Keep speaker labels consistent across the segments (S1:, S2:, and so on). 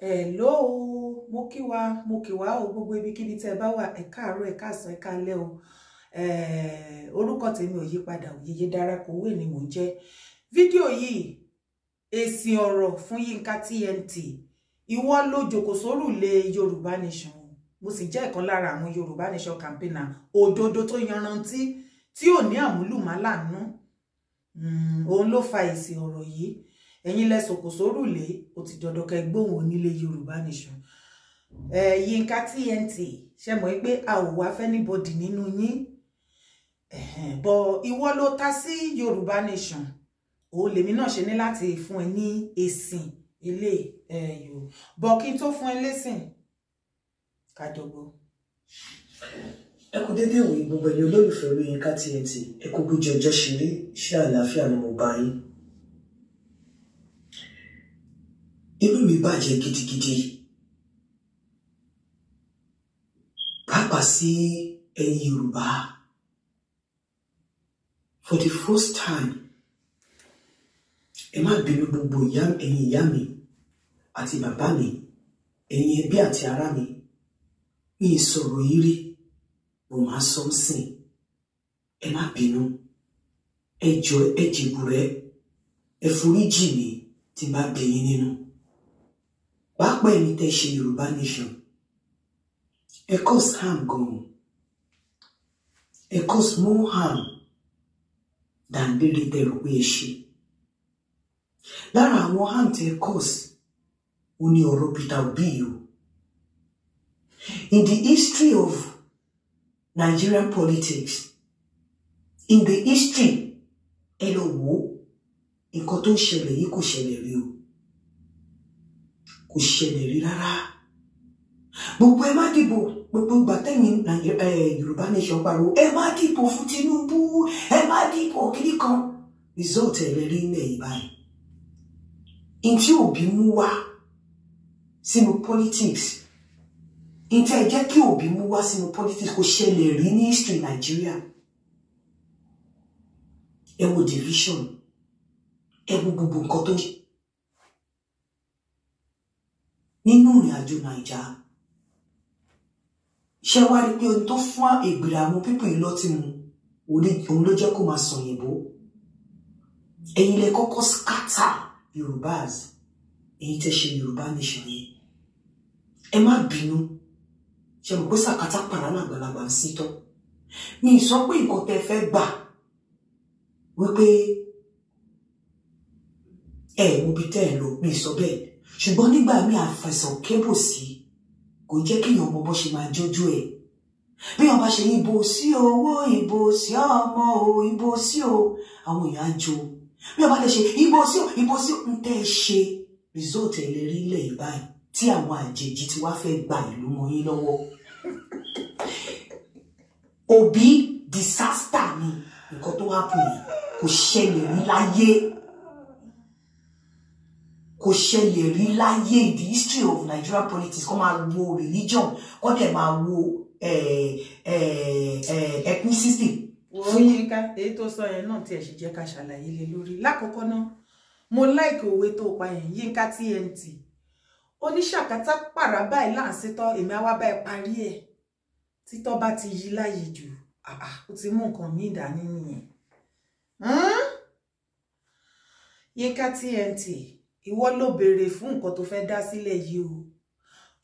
S1: Hello, mo kí wa, mo kí wa o, gbogbo ibikíbi tẹ́ ẹ bá wà, ẹ káàárọ̀, ẹ káàsán, ẹ káalẹ́ o. Orúkọ tèmi ò yípadà, Yèyé Dára Kowé ni mò ń jẹ́. Fídíò yìí, èsì ọ̀rọ̀ fún Yínká TNT. Ìwọ ló jókòó sórùlé Yorùbá Nation. Mo sì jẹ́ ìkan lára àwọn Yorùbá Nation campaigner òdodo tó yanrantí tí ò ní àmúlùmálà nú. Òun ló fa èsì ọ̀rọ̀ yìí. Ẹ̀yin lẹ sòkò sórùlé, ó ti dandan kẹ́ gbóhùn onílé Yorùbá Nation. Yínká TNT, ṣe mọ̀ pé a ò wá fẹ́ anybody nínú yín. Bọ̀ ìwọ ló ta sí Yorùbá Nation. Òun lèmi náà ṣe ní láti fún ẹ ní èsì ilé ẹ̀yọ́. Bọ̀ kí n tó fún ẹ lésìn, kájọgbọ́.
S2: Ẹ kú dédé ìwòyí gbogbo ẹ̀yin olólùfẹ́ Olóyinka TNT, ẹ kú bójú ọjọ́ ṣe rí, ṣé àlàáfíà ni mo bá yín. Inú mi bàjẹ́ gidigidi, pàápàá sí ẹ̀yin Yorùbá. For the first time, ẹ má bínú gbogbo ẹ̀yin ìyá mi àti bàbá mi, ẹ̀yin ẹbí àti ará mi, mi ì sọ̀rọ̀ yìí rí, mo máa sọ ń sìn. Ẹ má bínú, ẹ jọ̀ọ́, ẹ jèbùrẹ́, ẹ foríjì mi tí n bá bí yín nínú. Pàápàá ẹ̀yin tẹ́ ṣe Yorùbá Nation, ẹ cause harm gan-an, ẹ cause more harm than rere tẹ́ rò pé ẹ ṣe. Lára àwọn harm tẹ́ cause, ó ní ọ̀rọ̀ Peter Obi yìí o. In the history of Nigerian politics, in the history, ẹ lọ wò ó, nǹkan tó ń ṣẹlẹ̀ yìí kò ṣẹlẹ̀ rí o. Kò ṣẹlẹ̀ rí rárá. Gbogbo ẹ má dìbò, gbogbo ìgbà tẹ̀yìn Yorùbá Nation pariwo, ẹ má dìbò fún Tinubu, ẹ má dìbò kíní kan. Result ẹ lè rí ilẹ̀ yìí báyìí. In tí Obi mú wá sínú politics, in tí ẹ jẹ́ kí Obi mú wá sínú politics kò ṣẹlẹ̀ rí ní history Nigeria. Ẹ wo division, ẹ wo gbogbo nǹkan tó ń ṣe nínú ìrìn àjò Naija. Ṣé wá rí pé ohun tó fún ìgbìrà àwọn pípọ̀ yìí lọ́tí mu, òun ló jẹ́ kó máa sọ òyìnbó. Ẹ̀yin lẹ kọ́kọ́ scatter Yorùbás, ẹ̀yin tẹ́ ṣe Yorùbá Nation yẹn. Ẹ má bínú, ṣe mọ̀ pé sàkátà pàrà làgbàlagbà ń sítọ́. Mi ì sọ pé nǹkan tẹ́ fẹ́ gbà wípé ẹ mú bí tẹ́ ẹ lọ, mi ì sọ bẹ́ẹ̀. Ṣùgbọ́n nígbà míì àfẹsàn kébò sí kò jẹ́ kéèyàn mọ bó ṣe máa jójú ẹ̀. Bí wọ́n bá ṣe ìbò sí owó, ìbò sí ọmọ o, ìbò sí o, àwọn èèyàn á jó. Bí wọ́n bá lè ṣe ìbò sí o, ìbò sí o, ń tẹ́ ẹ ṣe result ẹ̀ lè rí ilẹ̀ yìí báyìí tí àwọn àjèjì tí wàá fẹ́ gba ìlú mọ́ yín lọ́wọ́. Obi disaster ni nǹkan tó happen yìí, kò ṣẹlẹ̀ rí láyé. Kò ṣẹlẹ̀ rí láyé in the history of Nigerian politics. Kó máa wo religion, kó dẹ̀ máa wo ethnicity.
S1: Wo Yínká, èyí tó sọ yẹn náà tí ẹ sì jẹ́ ká ṣàlàyé lé lórí. Lákọ̀ọ́kọ́ náà, mo like òwe tó pa yẹn, Yínká TNT. Oníṣàkátà pàrà báyìí láǹsítọ́, èmi àwa báyìí parí ẹ̀. Títọ́ bá ti yí láyé jù, ó ti mú nǹkan míì dání nìyẹn. Yínká TNT, ìwọ ló béèrè fún nǹkan tó fẹ́ dá sílẹ̀ yìí o.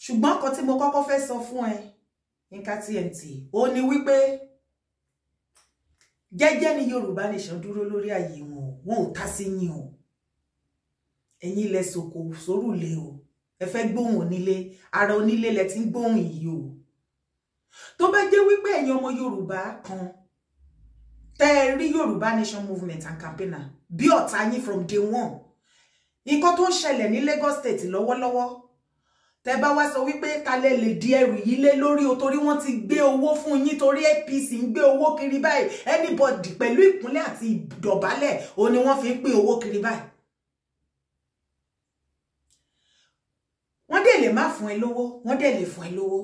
S1: Ṣùgbọ́n nǹkan tí mo kọ́kọ́ fẹ́ sọ fún ẹ, Yínká TNT, ó ní wípé jẹ́jẹ́ ni Yorùbá Nation dúró lórí ààyè wọn o, wọn ò ta sí yín o. Ẹ̀yin lẹ sòkò sórùlé o, ẹ fẹ́ gbóhùn onílé, ara onílé lẹ ti ń gbóhùn yìí o. Tó bá jẹ́ wípé ẹ̀yin ọmọ Yorùbá kan tẹ́ ẹ rí Yorùbá Nation movement and campaigner bí ọ̀tá yín from day one, nǹkan tó ń ṣẹlẹ̀ ní Lagos State lọ́wọ́lọ́wọ́, tẹ́ bá wá sọ wípé kalẹ̀ lè di ẹrù yìí lé lórí o, torí wọ́n ti gbé owó fún yín, torí APC ń gbé owó kiri báyìí, anybody pẹ̀lú ìkúnlẹ̀ àti ìdọ̀bálẹ̀ o ni wọ́n fi ń pín owó kiri báyìí. Wọ́n dẹ̀ lè má fún ẹ lówó, wọ́n dẹ̀ lè fún ẹ lówó.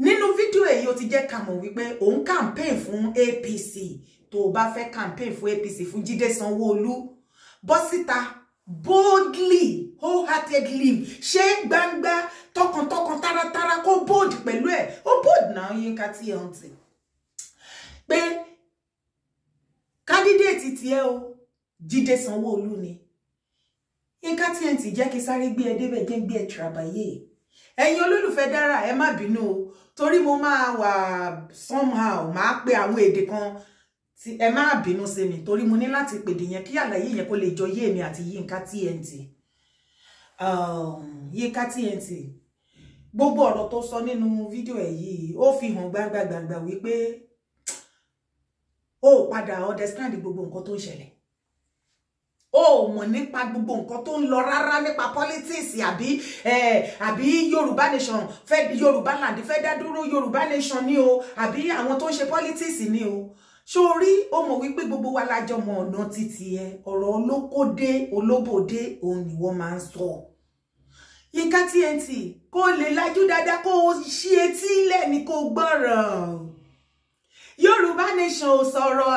S1: Nínú fídíò èyí ó ti jẹ́ ká mọ̀ wípé òun campaign fún APC. Tó o bá fẹ́ campaign fún APC fún Jídé Sanwó-Olú, bọ́ síta boldly, wholeheartedly. wholeheartedly, ṣé gbangba tọkàntọkàn taratara, kó bold pẹ̀lú ẹ̀. Ó bold náà, Yínká TNT, pé candidate tiẹ̀ o, Jídé Sanwó-Olú ni. Yínká TNT, jẹ́ kí sáré gbé ẹ débẹ̀, jẹ́ gbé ẹ tìrabàyè. Ẹ̀yin olólùfẹ́ Dára, ẹ má bínú o, torí mo máa wà somehow, máa pe àwọn èdè kan tí ẹ má bínú sí mi, torí mo ní láti pèdè yẹn kí àlàyé yẹn kó lè jọ yé èmi àti Yínká TNT. Yínká TNT, gbogbo ọ̀rọ̀ tó sọ nínú fídíò ẹ̀ yìí, ó fi hàn gbangba gbangba wípé ó padà understand gbogbo nǹkan tó ń ṣẹlẹ̀. Ó mọ̀ nípa gbogbo nǹkan tó ń lọ rárá nípa politics, àbí Yorùbá nation fẹ́, Yorùbá land fẹ́ dá dúró, Yorùbá nation ni o, àbí àwọn tó ń ṣe politics ni o. Sórí ó mọ̀ wípé gbogbo wa lájọ mọ ọ̀nà títí ẹ. Ọ̀rọ̀ olókódé olóbòdé òun ni wọ́n máa ń sọ. Yínká TNT, kó lè lajú dáadáa, kó o ṣí etí ilẹ̀ ni kó gbọ́ràn. Yorùbá nation ò sọ̀rọ̀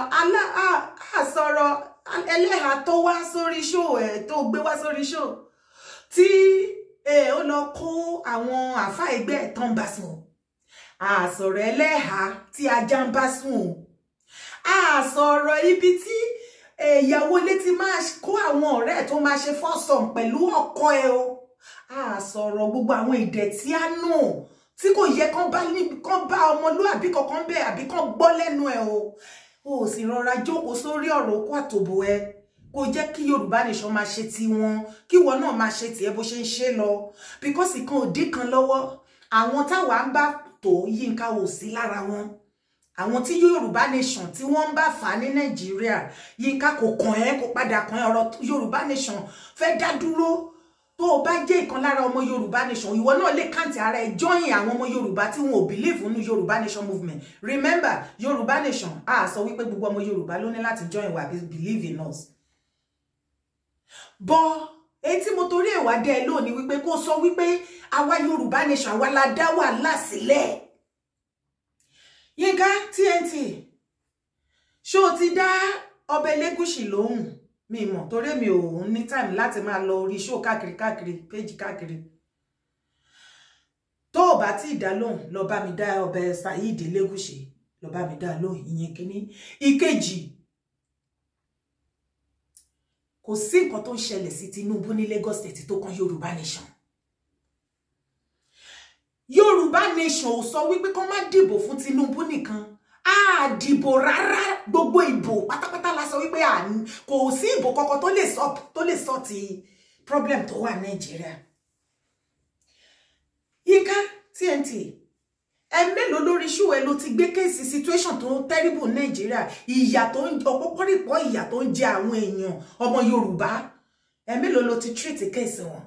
S1: àsọ̀rọ̀ ẹlẹ́hà tó wá sórí show ẹ̀, tó gbé wá sórí show tí ó lọ kó àwọn àfá ẹgbẹ́ ẹ̀ tán bá sùn. Àsọ̀rọ̀ ẹlẹ́hà tí ajá ń bá sùn. Àsọ̀rọ̀ ibi tí ìyàwó ilé ti máa kó àwọn ọ̀rẹ́ tó máa ṣe fọ́sọ̀n pẹ̀lú ọkọ ẹ o. Àsọ̀rọ̀ gbogbo àwọn ìdẹ̀tí àánú tí kò yẹ kán bá ọmọlúàbí kankan bẹ́ẹ̀ àbí kán gbọ́ lẹ́nu ẹ o. O sì rọra jókòó sórí ọ̀rọ̀ okó àtòbò ẹ, kó jẹ́ kí Yorùbá nation máa ṣe tiwọn, kí ìwọ náà máa ṣe tiẹ̀ bó ṣe ń ṣe lọ, because ìkan òdí kan lọ́wọ́ àwọn táwa ń bá tó. Yínká, ò sí lára wọn. Àwọn tí Yorùbá nation tí wọ́n ń bá fà á ní Nàìjíríà, Yínká, kò kàn ẹ́, kò padà kàn ẹ́. Ọ̀rọ̀ Yorùbá nation fẹ́ dá dúró, tó o bá jẹ́ ìkan lára ọmọ Yorùbá nation, ìwọ náà lè count ara ẹ join àwọn ọmọ Yorùbá tí wọn ò believe nínú Yorùbá nation movement. Remember, Yorùbá nation, a sọ wípé gbogbo ọmọ Yorùbá ló ní láti join wa believe in us. But èyí tí mo torí ẹ̀ wá dẹ́ ẹ lónìí wípé kó sọ wípé àwa Yorùbá nation, àwa la dá wàhálà sílẹ̀. Yínká TNT, ṣó o ti dá ọba Elégùṣì lóhùn? Mi mọ̀, torí mi ò ní time láti máa lọ orí show káàkiri káàkiri, péjì káàkiri. Tó o bá tí ì dá lóhùn, lọ bá mi dá ọba Saheed Elégùṣì, lọ bá mi dá lóhùn. Ìyẹn kínní. Ìkejì, kò sí nǹkan tó ń ṣẹlẹ̀ sí Tinubu ní Lagos State tó kan Yorùbá nation. Yorùbá nation ò sọ wípé kó má dìbò fún Tinubu nìkan. A dìbò rárá, gbogbo ìbò pátápátá la sọ wípé kò sí ìbò kankan tó lè sọ ti problem tó wà Nàìjíríà. Yínká TNT, ẹ mélòó lórí show ẹ ló ti gbé case situation tó terrible Nàìjíríà, ìyà tó ń ọ̀pọ̀pọ̀rìpọ̀, ìyà tó ń jẹ àwọn èèyàn ọmọ Yorùbá? Ẹ mélòó ló ti treat case wọn?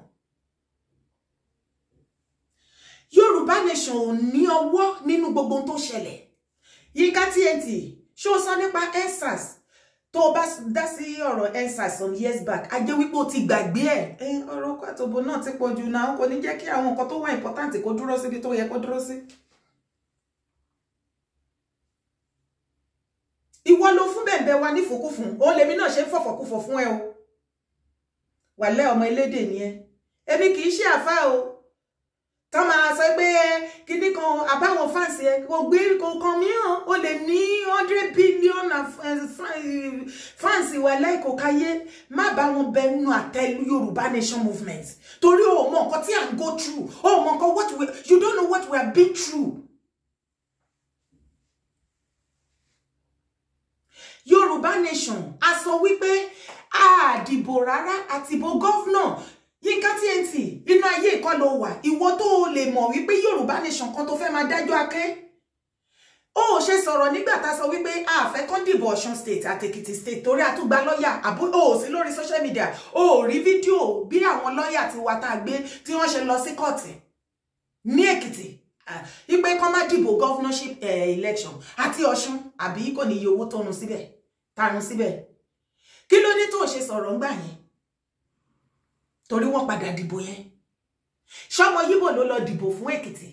S1: Yorùbá nation ò ní ọwọ́ nínú gbogbo ohun tó ṣẹlẹ̀. Yínká TNT, ṣó sọ nípa EndSARS? Tó o bá dá sí ọ̀rọ̀ EndSARS some years back, a jẹ́ wípé o ti gbàgbé ẹ̀. Ọ̀rọ̀ ọkọ̀ àtòbò náà ti pọ̀ jù náà, kò ní jẹ́ kí àwọn nǹkan tó wà important kó dúró síbi tó yẹ kó dúró sí. Ìwọ ló fún bẹ̀m̀bẹ̀ wa nífòkúfún, òun lèmi náà ṣe ń fọ̀fọ̀kúfọ̀ fún ẹ o. Wàlẹ́ ọmọ elédè ni ẹ. Èmi kì í ṣe àfá o tọ́ máa sọ pé kíní kan àbáwọn fans ẹ kò gbé kò kan mìíràn. O lè ní 100 billion fans, wà lẹ́ẹ̀kọ́ káyé má bá wọn bẹnu àtẹ́lu Yorùbá nation movement, torí o mọ nǹkan tí à ń go through, o mọ nǹkan what we, you don't know what we have been through. Yorùbá nation, a sọ wípé a dìbò rárá àtìbò governor. Yínká TNT, inú ayé ìkọ́ ló wà. Ìwọ tó o lè mọ̀ wípé Yorùbá nation kan tó fẹ́ máa dájọ́ akẹ́, ó ṣe sọ̀rọ̀ nígbà tá a sọ wípé a fẹ́ kán dìbò Ọ̀ṣun State àti Èkìtì State, torí àtúgbà lọ́ọ̀yà àbú ó sí lórí social media, ó rí fídíò bí àwọn lọ́ọ̀yà ti wa tá a gbé tí wọ́n ṣe lọ sí kóòtù ní Èkìtì wípé kán má dìbò governorship election àti Ọ̀ṣun, àbí kò ní iye owó tó run síbẹ̀ tarun síbẹ̀? Kí ló ní tó ṣe sọ̀rọ̀ ńgbà yẹn? Torí wọ́n padà dìbò yẹn. Ṣọmọ Yíbò ló lọ dìbò fún Èkìtì?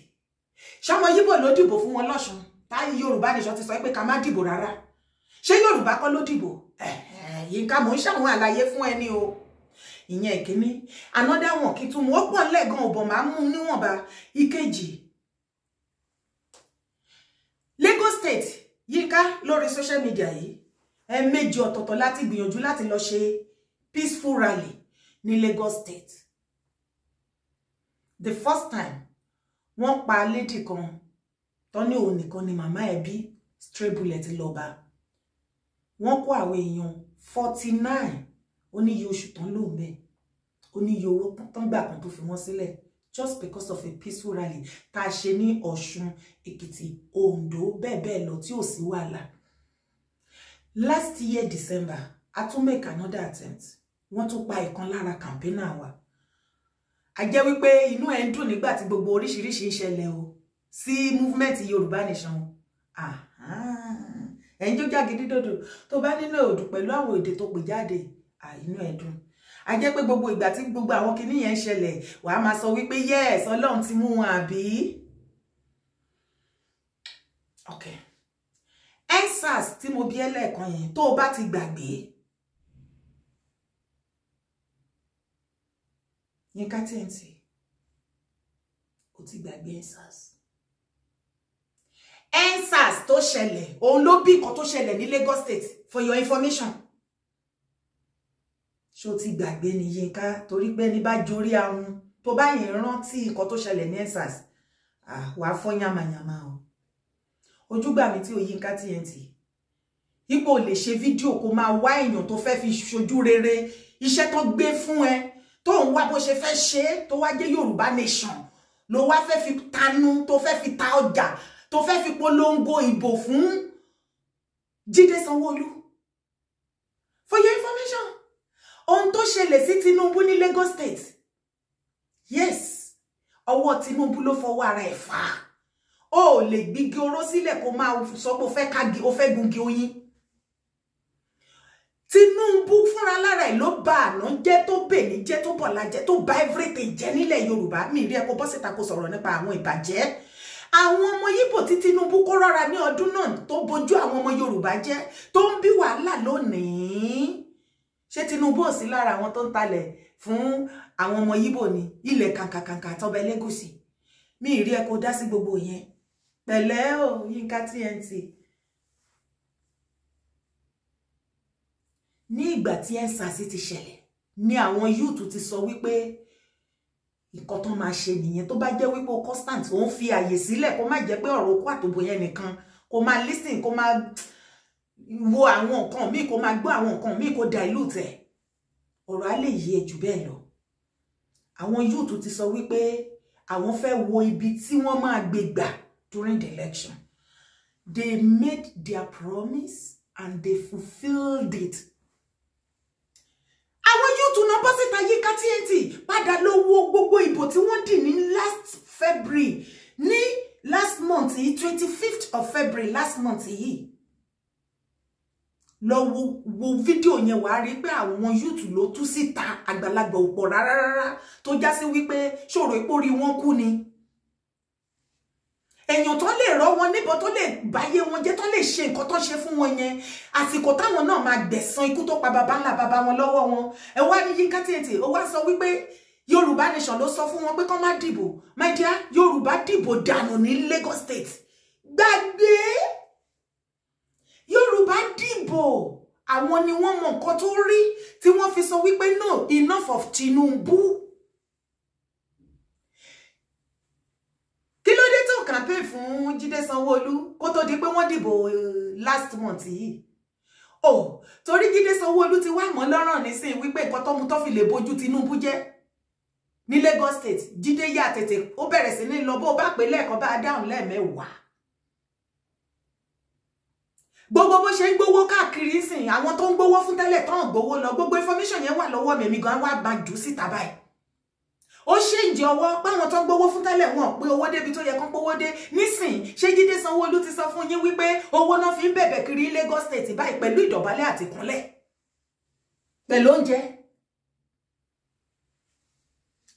S1: Ṣọmọ Yíbò ló dìbò fún wọn lọ́ṣun táyé Yorùbá nation ti sọ pé ká má dìbò rárá? Ṣé Yorùbá kọ́ ló dìbò? Yínká, mò ń ṣàwọn àlàyé fún ẹni o. Ìyẹn ìkíní. Another one kí tún mú, ó pọ̀ lẹ́ẹ̀gan ọ̀bọ̀n máa mú níwọ̀nba. Ìkejì, Lagos State, Yínká, lórí social media yìí, ẹ̀ẹ̀mejì ọ̀tọ̀ọ̀tọ̀ láti gbìyànjú láti lọ ṣe peaceful rally ní Lagos State. The first time, wọ́n pa lady kan tó ní òun nìkan ni màmá ẹ̀ bí, stray bullet lọ bá. Wọ́n kó àwọn èèyàn 49, ó ní iye oṣù tán lò ń bẹ̀, ó ní iye owó tán gbà kan tó fi wọ́n sílẹ̀, just because of a peaceful rally tá a ṣe ní Ọ̀ṣun, Èkìtì, Oǹdó, bẹ́ẹ̀ bẹ́ẹ̀ lọ, tí ò sí wàhálà. Last year December, a tún make another attempt, wọ́n tún pa ìkan lára campaigner wa. A jẹ́ wípé inú ẹ̀ ń dùn nígbà tí gbogbo oríṣiríṣi ń ṣẹlẹ̀ o sí movement Yorùbá Nation. Ẹ̀ ń jó jágidí dòdò tó bá nínú òdù pẹ̀lú àwọn èdè tó pè jáde, inú ẹ̀ dùn. A jẹ́ pé gbogbo ìgbà tí gbogbo àwọn kinní yẹn ń ṣẹlẹ̀, wàá máa sọ wípé yes, Ọlọ́run ti mú wọn, àbí? Okay, EndSARS tí mo bí ẹlẹ́ẹ̀kan yẹn, tó o bá ti gbàgbé, Yínká TNT, o ti gbàgbé EndSARS. EndSARS tó ṣẹlẹ̀, òun ló bí nǹkan tó ṣẹlẹ̀ ní Lagos State, for your information. Ṣó ti gbàgbé ni, Yínká? Torí pé ní bá jorí ahun tó bá yẹn rántí nǹkan tó ṣẹlẹ̀ ní EndSARS, wàá fọ́ yàmàyàmà o. Ojúgbà mi tí o, Yínká TNT, ipò lè ṣe fídíò kó máa wá èèyàn tó fẹ́ fi ṣojú rere iṣẹ́ tó gbé fún ẹ, tó ń wá bó ṣe fẹ́ ṣe é, tó wá jẹ́ Yorùbá Nation ló wá fẹ́ fi tanu, tó fẹ́ fi ta ọjà, tó fẹ́ fi polongo ìbò fún Jídé Sanwó-Olú. For your information, ohun tó ṣẹlẹ̀ sí Tinubu ní Lagos State, yes, ọwọ́ Tinubu ló fọwọ́ ara ẹ̀ fà á. Ó lè gbígi oró sílẹ̀ kó máa sọ pé ó fẹ́ kági, ó fẹ́ gungi oyin. Tinubu fúnra lára ẹ̀ ló bà àná jẹ́, tó bèní jẹ́, tó bọ̀lá jẹ́, tó bà everything jẹ́ nílẹ̀ Yorùbá. Mi rí ẹ kó bọ́ síta kó sọ̀rọ̀ nípa àwọn ìbàjẹ́ àwọn ọmọ Yíbò tí Tinubu kó rọ́ra ní ọdún náà, tó bojú àwọn ọmọ Yorùbá jẹ́, tó ń bí wàhálà lónìí. Ṣé Tinubu ò sí lára àwọn tó ń talẹ̀ fún àwọn ọmọ Yíbò ní ilẹ̀ kàǹkàkàǹkà àtọbẹ̀ Lẹ́gùṣì? Mi rí ẹ kó dá sí gbogbo yẹn. Pẹ̀lẹ́ o, Yínká TNT. Ní ìgbà tí EndSARS ti ṣẹlẹ̀ ní àwọn youth ti sọ wípé nǹkan tó máa ṣe nìyẹn. Tó bá jẹ́ wípé o constant, ó ń fi àyè sílẹ̀, kó má jẹ́ pé ọ̀rọ̀ okó àtòbò yẹn nìkan kó máa listen, kó máa wo àwọn nǹkan míì, kó máa gbọ́ àwọn nǹkan míì, kó dilute ẹ̀, ọ̀rọ̀ á lè yé ẹ jù bẹ́ẹ̀ lọ. Àwọn youth ti sọ wípé àwọn fẹ́ wo ibi tí wọ́n máa gbé gbà during the election. They made their promise and they fulfilled it. Àwọn youth náà bọ́ síta. Yínká TNT, padà lọ wo gbogbo ìbò tí wọ́n dì ní last February, ní last month yìí, 25th of February last month yìí. Lọ wo, wo fídíò yẹn, wàá rí pé àwọn youth ló tú síta, àgbàlagbà ò pọ̀ rárá rárá, tó já sí wípé ṣòro ìpórí wọn kú ni. Èèyàn tó lè rọ́ wọn níbọn, tó lè báyé wọn jẹ́, tó lè ṣe nǹkan tó ṣe fún wọn yẹn, àsìkò táwọn náà máa gbẹ̀san ikú tó pa bàbá ńlá bàbá wọn lọ́wọ́ wọn. Ẹ wá ní Yínká TNT, ó wá sọ wípé Yorùbá Nation ló sọ fún wọn pé kán má dìbò. My dear, Yorùbá dìbò dànù ní Lagos State. Gbàgbé, Yorùbá dìbò. Àwọn ni wọ́n mọ nǹkan tó rí tí wọ́n fi sọ wípé no, enough of Tinubu. Kí ló dé tó campaign fún Jídé Sanwó-Olú kó tó di pé wọ́n dìbò last month yìí? Oh, torí Jídé Sanwó-Olú ti wá mọ́ lọ́rùn nísìnyí wípé nǹkan tó mú tó fi lè bójú Tinubu jẹ́ ní Lagos State, Jídé yà tètè ó bẹ̀rẹ̀ sí ní lọ. Bó bá pè lẹ́ẹ̀kan, bá dáhùn lẹ́ẹ̀mẹ́wàá. Gbogbo bó ṣe ń gbowó káàkiri sìn, àwọn tó ń gbowó fún tẹ́lẹ̀ tán gbowó lọ, gbogbo information yẹn wà lọ́wọ́ mi. Èmi gan wá máa jù síta báyìí. Ó ṣèǹjẹ ọwọ́ páwọn tó ń gbowó fún tẹ́lẹ̀, wọn pé owó débi tó yẹ kán pówó dé nísìn. Ṣé Jídé Sanwó-Olú ti sọ fún yín wípé owó náà fi ń bẹ̀bẹ̀ kiri Lagos State báyìí, pẹ̀lú ìdọ̀bálẹ̀ àti ìkúnlẹ̀, pẹ̀lú oúnjẹ?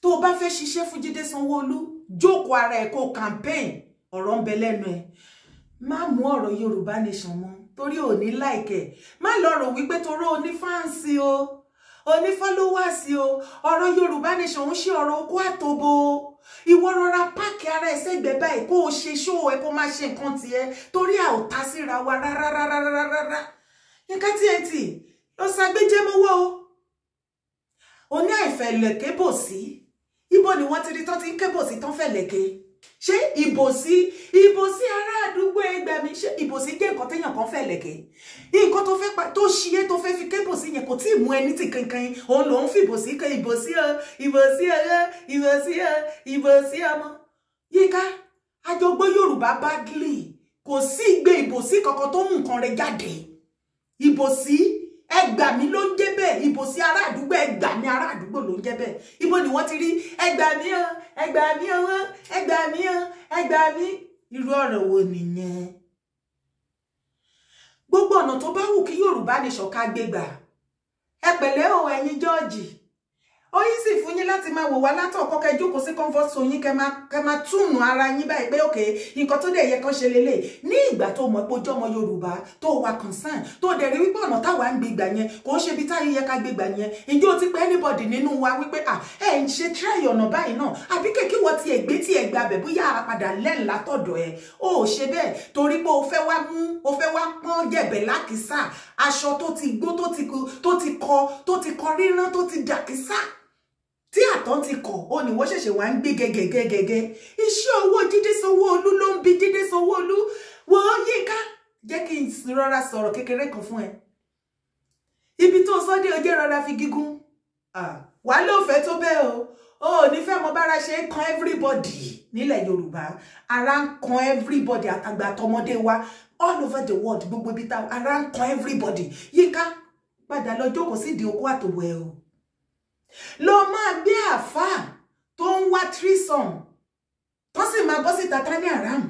S1: Tó o bá fẹ́ ṣiṣẹ́ fún Jídé Sanwó-Olú, jókòó ara ẹ̀ kó campaign. Ọ̀rọ̀ ń bẹ lẹ́nu ẹ̀. Má mú ọ̀rọ̀ Yorùbá Nation mọ́, torí ò ní láìkẹ̀. Má lọ rò wípé toró o ní fans o, Oní followers o. Ọ̀rọ̀ Yorùbá Nation ń ṣe ọ̀rọ̀ okó àtòbò. Ìwọ rọra park ara ẹ sẹ́gbẹ̀ẹ́ báyìí, kó o ṣe ṣó ẹ, kó má ṣe nǹkan tiẹ̀, torí a ò ta síra wa rárá rárá rárá rárá. Yínká TNT lọ ṣàgbéjẹ́ mọ́wọ́ o. O ní àìfẹ̀lẹ̀ kébò sí. Ibo ni wọ́n ti rí tán ti ń kébò sí tán fẹ̀lẹ̀kẹ́? Ṣé ìbòsí, ìbòsí ará àdúgbò ẹgbẹ́ mi, ṣé ìbòsí jẹ́ nǹkan téèyàn kan fẹ̀lẹ̀kẹ́? Nǹkan tó fẹ́ tó ṣiyé tó fẹ́ fi kébòsí yẹn kò tí ì mú ẹni tí kankan. Òun lòún fi ìbòsí kan ìbòsí ọ, ìbòsí ọyọ, ìbòsí ọ, ìbòsí ọmọ. Yínká àjọgbó Yorùbá badly. Kò sí ìgbé ìbòsí kankan tó mú nǹkan rẹ̀ jáde. Ìbòsí ẹgbà mi ló ń jẹ́ bẹ́ẹ̀. Ìbòsí ará àdúgbò, ẹgbà mi ará àdúgbò ló ń jẹ́ bẹ́ẹ̀. Ibo ni wọ́n ti rí ẹgbà mi ọ, ẹgbà mi ọwọ́, ẹgbà mi ọ, ẹgbà mi? Irú ọ̀rọ̀ wo nìyẹn? Gbogbo ọ̀nà tó bá wù kí Yorùbá Nation ká gbégbà, ẹ pẹ̀lẹ́ o. Ẹ̀yin jọ́ọ̀jì, ó yí sì fún yín láti máa wò wá látọ̀kọ́. Kẹ́ jókòó sí comfort zone yín, kẹ́ máa túnú ara yín báyìí pé òkè, nǹkan tó dẹ̀ yẹ kán ṣe lélẹ̀. Ní ìgbà tó mọ̀ pé ojú ọmọ Yorùbá tó wà concern, tó dẹ̀ rí wípé ọ̀nà táwa ń gbé gbà yẹn kò ń ṣe ibi táyé yẹ ká gbé gbà yẹn, ǹjẹ́ o ti pẹ́ anybody nínú wa wípé à ẹ̀ ń ṣe try ọ̀nà báyìí náà, àbí kèkí wọ́n ti ẹ̀gbé tí ẹ̀ gbà bẹ̀, bóyá padà lẹ́ǹ látọ̀dọ̀ ẹ̀? Ó ò ṣe bẹ́ẹ̀ torí pé o fẹ́ wá mú, o fẹ́ wá pọ́n jẹ̀bẹ̀ lákìsà, aṣọ tó ti gbó, tó ti kọ rírán, tó ti dàkísà, tí àtọ̀ ti kọ̀, ó ní wọ́n ṣẹ̀ṣẹ̀ wá ń gbé gẹ́gẹ́gẹ́gẹ́. Iṣẹ́ owó Jídé Sanwó-Olú ló ń bi Jídé Sanwó-Olú. Wọ́n Yínká, jẹ́ kí n rọra sọ̀rọ̀ kékeré kan fún ẹ. Ibi tó sọ dé, ojé rọra fi gígùn wà ló fẹ́ tó bẹ́ẹ̀ o. Ò ní fẹ́ mọ bára ṣe ń kan everybody nílẹ̀ Yorùbá. Ara ń kan everybody, àtàgbà àtọmọdé wa, all over the world, gbogbo ibi tá ara ń kan everybody. Yínká, padà lọ jókòó sídìí okó àtòwò ẹ o. Lọ máa gbé àáfàá tó ń wá threesome, tó sì máa bọ́ síta tání àràm.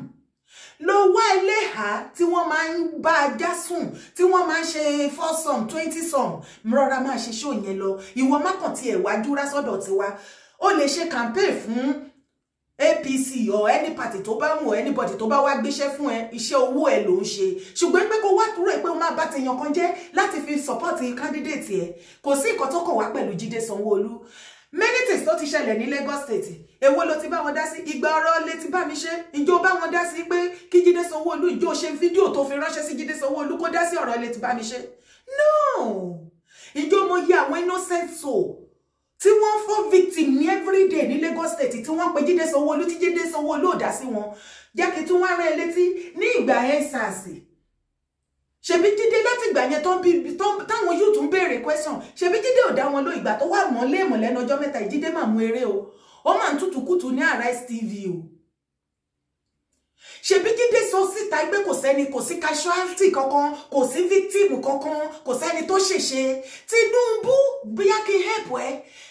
S1: Lọ wá ẹlẹ́hàá tí wọ́n máa ń bá ajá sùn, tí wọ́n máa ń ṣe foursome, twentysome. Rọra máa ṣe ṣó yẹn lọ. Ìwọ má kàn tiẹ̀ wá júrá sọ́dọ̀ tiwa. Ó lè ṣe campaign fún APC or any party tó bá wù, anybody tó bá wá gbéṣẹ́ fún ẹ, iṣẹ́ owó ẹ ló ń ṣe. Ṣùgbọ́n pé kó wá dúró ẹ pé ó máa bá ti yan kan jẹ́ láti fi support candidate ẹ, kò sí nǹkan tó kàn wá pẹ̀lú Jídé Sanwó-Olú. Many things tó ti ṣẹlẹ̀ ní Lagos State, èwo ló ti bá wọn dá sí? Ìgbà ọ̀rọ̀ lè ti bá mi ṣe, ìjọ bá wọn dá sí pé kí Jídé Sanwó-Olú, ìjọ ṣe fídíò tó fi ránṣẹ́ sí Jídé Sanwó-Olú kó dá sí ọ̀rọ̀ lè ti bá mi ṣe? No. Ìjọ mo yẹ àwọn innocent soul tí wọ́n fall victim ní everyday ní Lagos State, tí wọ́n pe Jídé Sanwó-Olú, tí Jídé Sanwó-Olú ò dá sí wọn? Jẹ́ kí tún wá rán ẹ létí, ní ìgbà EndSARS, ṣebí Jídé láti ìgbà yẹn tó ń bí táwọn yóò tún béèrè question, ṣebí Jídé ò dá wọn ló? Ìgbà tó wà mọ́ léèmọ̀ lẹ́nu ọjọ́ mẹ́ta, Jídé máa mú eré o. Ó máa ń tútù kùtù ní Arise TV o. Ṣebí Jídé sọ síta pé kò sẹ́ni, kò sí casualty kankan, kò sí victim kankan, kò sẹ́ni tó ṣèṣe. Tinubu, bóyá kí n help ẹ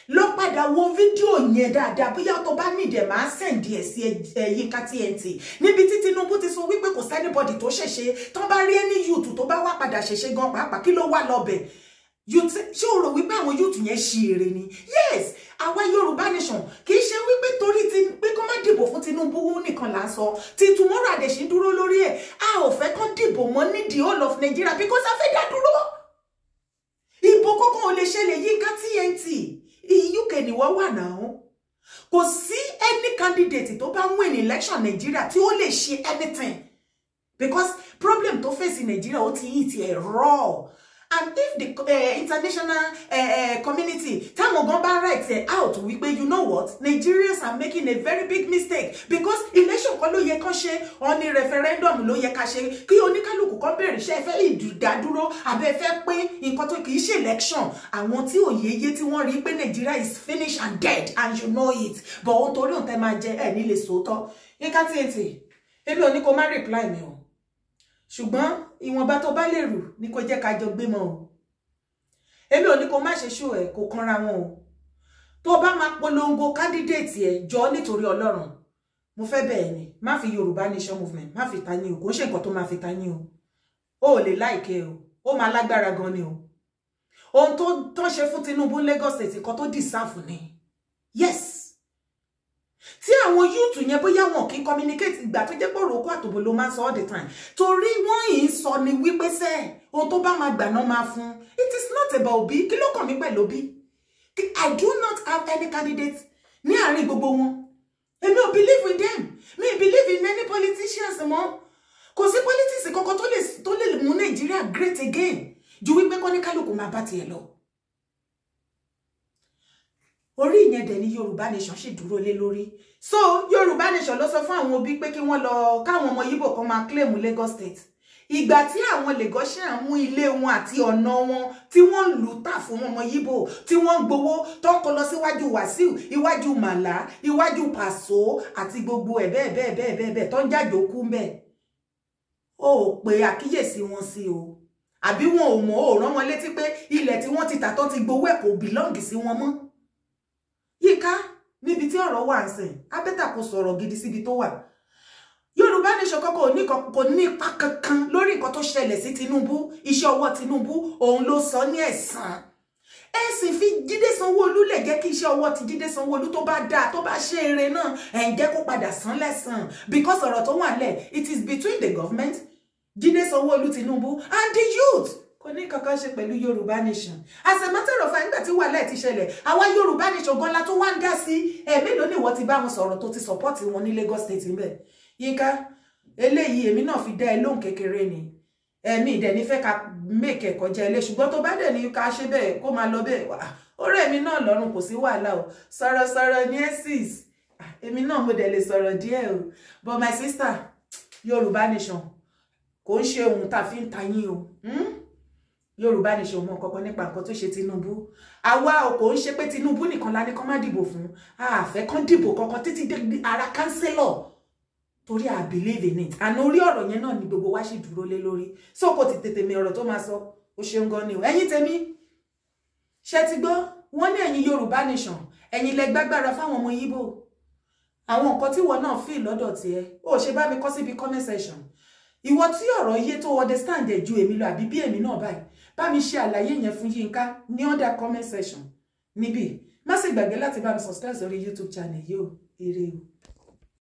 S1: lọ padà wo fídíò yẹn dáadáa, bóyá tó bá nídìí ẹ̀, máa send ẹ̀ sí ẹ, Yínká TNT, níbi tí Tinubu ti sọ wípé kò sí anybody tó ṣèṣe. Tó bá rí ẹni youth tó bá wá padà ṣèṣe gan pàápàá, kí ló wà lọ́bẹ̀? Ṣé o rò wípé àwọn youth yẹn ṣì èrè ni? Yes, àwa Yorùbá Nation, kì í ṣe wípé torí ti pé kó má dìbò fún Tinubu nìkan là ń sọ ti tomorrow. Àdẹ̀sí dúró lórí ẹ̀. A ò fẹ́ kán dìbò mọ́ ní the whole of Nigeria because a fẹ́ dá dúró. Ìbò kókó ò lè ṣẹlẹ̀. Yínká TNT, UK ni wọ́n wà náà. Kò sí any candidate tó bá win election Nigeria tí ó lè ṣe anything, because problem tó face Nigeria, ó ti hit ẹ̀ raw. And if the international community, táwọn gan bá write it out wípé, you know what, Nigerians are making a very big mistake, because election kan ló yẹ kán ṣe, ó ní referendum ló yẹ ká ṣe, kí oníkálukú kan béèrè, ṣe fẹ́ ìdádúró àbẹ fẹ́ pé nǹkan tó kì í ṣe election. Àwọn tí òye yé, tí wọ́n rí pé Nigeria is finished and dead, and you know it, but ohun torí òun tẹ́ máa jẹ ẹ̀ nílé sòótọ́. Yínká TNT, èmi ò ní kó má reply mi o, ṣùgbọ́n ìwọ̀nba tó bá lè rù ní kó jẹ́ ká jọ gbé mọ́ o. Èmi ò ní kó má ṣe ṣó ẹ̀, kó kanra wọn o. Tó bá máa polongo candidate ẹ̀, jọ nítorí Ọlọ́run, mo fẹ́ bẹ́ẹ̀ ni, má fi Yorùbá Nation movement, má fi ta yín o. Kò ń ṣe nǹkan tó máa fi ta yín o. Ò lè láìkẹ́ o, ó máa lágbára gan ni o. Ohun tó tán ṣe fún Tinubu Lagos State, nǹkan tó deserve ni. Yes, tí àwọn youth yẹn, bóyá wọn kì í communicate, ìgbà tó jẹ́ pé ọ̀rọ̀ okó àtòbò ló máa ń sọ all the time, torí wọ́n yìí ń sọ ni wípé sẹ́ ohun tó bá máa gbà náà máa fún. It is not about Obi. Kí ló kàn mí pẹ̀lú Obi? I do not have any candidate ní àárín gbogbo wọn. Èmi ò believe in them, mi believe in any politicians mọ́. Kò sí politics kankan tó lè mú Nàìjíríà great again ju wípé kọ́ ní kálukú máa bá tiẹ̀ lọ. Orí ìyẹn dẹ̀ ni Yorùbá Nation sì dúró lé lórí. So Yorùbá Nation ló sọ fún àwọn òbí pé kí wọ́n lọ káwọn ọmọ Yíbò kan máa claim Lagos State. Ìgbà tí àwọn Lagosian mú ilé wọn àti ọ̀nà wọn tí wọ́n ń lù tà fún ọmọ Yíbò, tí wọ́n ń gbowó tó ń kó lọ síwájú Wàsíù, iwájú Màlá, iwájú Pàṣọ àti gbogbo ẹ̀ bẹ́ẹ̀ bẹ́ẹ̀ bẹ́ẹ̀ bẹ́ẹ̀ bẹ́ẹ̀, tó ń jàjò kú ń bẹ̀, ó pe àkíyèsí wọn sí o, àbí wọn ò mọ̀? Ò rán wọn létí pé ilẹ̀ tí wọ́n ti tà tó ti gbowó ẹ̀ kò belong sí wọn mọ́. Yíká níbi tí ọ̀rọ̀ wà ń sìn, á better kó sọ̀rọ̀ gidi síbi tó wà. Yorùbá Nation kọ́kọ́ ò ní kò ní ipa kankan lórí nǹkan tó ṣẹlẹ̀ sí Tinubu. Iṣẹ́ ọwọ́ Tinubu òun ló sọ ní ẹ̀san. Ẹ sì fi Jídé Sanwó-Olú lè jẹ́ kí iṣẹ́ ọwọ́ ti Jídé Sanwó-Olú tó bá dáa, tó bá ṣe eré náà, ẹ̀ ń jẹ́ kó padà san lẹ́san, because ọ̀rọ̀ tó wà lẹ̀, it is between the government, Jídé Sanwó-Olú, Tinubu and the youth. Kò ní kankan ṣe pẹ̀lú Yorùbá Nation. As a matter of fact, nígbà tí wàhálà ẹ̀ ti ṣẹlẹ̀, àwa Yorùbá Nation gan la tó wá ń dá sí. Ẹ̀ mélòó ni ìwọ ti bá wọn sọ̀rọ̀ tó ti support wọn ní Lagos State ńbẹ̀? Yínká, eléyìí èmi náà fi dá ẹ lóhùn kékeré ni. Ẹ̀mí ìdẹ̀ ní fẹ́ ká make ẹ̀kọ́ jẹ́ ilé, ṣùgbọ́n tó bá dẹ̀ ní ká ṣe bẹ́ẹ̀, kó máa lọ bẹ́ẹ̀, ọ̀rẹ́ mi náà lọ́rùn, kò sí wàhálà o. Sọ̀rọ̀sọ̀rọ̀ ní ẹ́sìs, èmi náà mo dẹ̀ lè sọ̀rọ̀ díẹ̀ o. But my sister, Yorùbá Nation kò ń ṣe ohun tá a fi ń ta yín o. Yorùbá Nation mọ kankan nípa nǹkan tó ṣe Tinubu. Àwa ò kò ń ṣe pé Tinubu nìkan la ní kán má dìbò fún. A fẹ́ kán dìbò kankan títí dé ara councillor, torí I believe in it, and orí ọ̀rọ̀ yẹn náà ni gbogbo wa sì dúró lé lórí. So kò ti tètè mi ọ̀rọ̀ tó máa sọ. Ó ṣeun gan ni o. Ẹ̀yin tèmi, ṣe ti gbọ́? Wọ́n ní ẹ̀yin Yorùbá Nation, ẹ̀yin lẹ gbágbára fáwọn ọmọ Yíbò. Àwọn nǹkan tí ìwọ náà feel lọ́dọ̀ tiẹ̀, ó ṣe bá mi kọ síbi comment section. Ìwọ tí ọ̀rọ̀ yé, tó understand ẹ̀ ju èmi lọ, àbí bí èmi náà báyìí, bá mi ṣe àlàyé yẹn fún Yínká ní under comment section níbí. Má sì gbàgbé láti bá mi subscribe sórí YouTube channel yìí o. Ire o.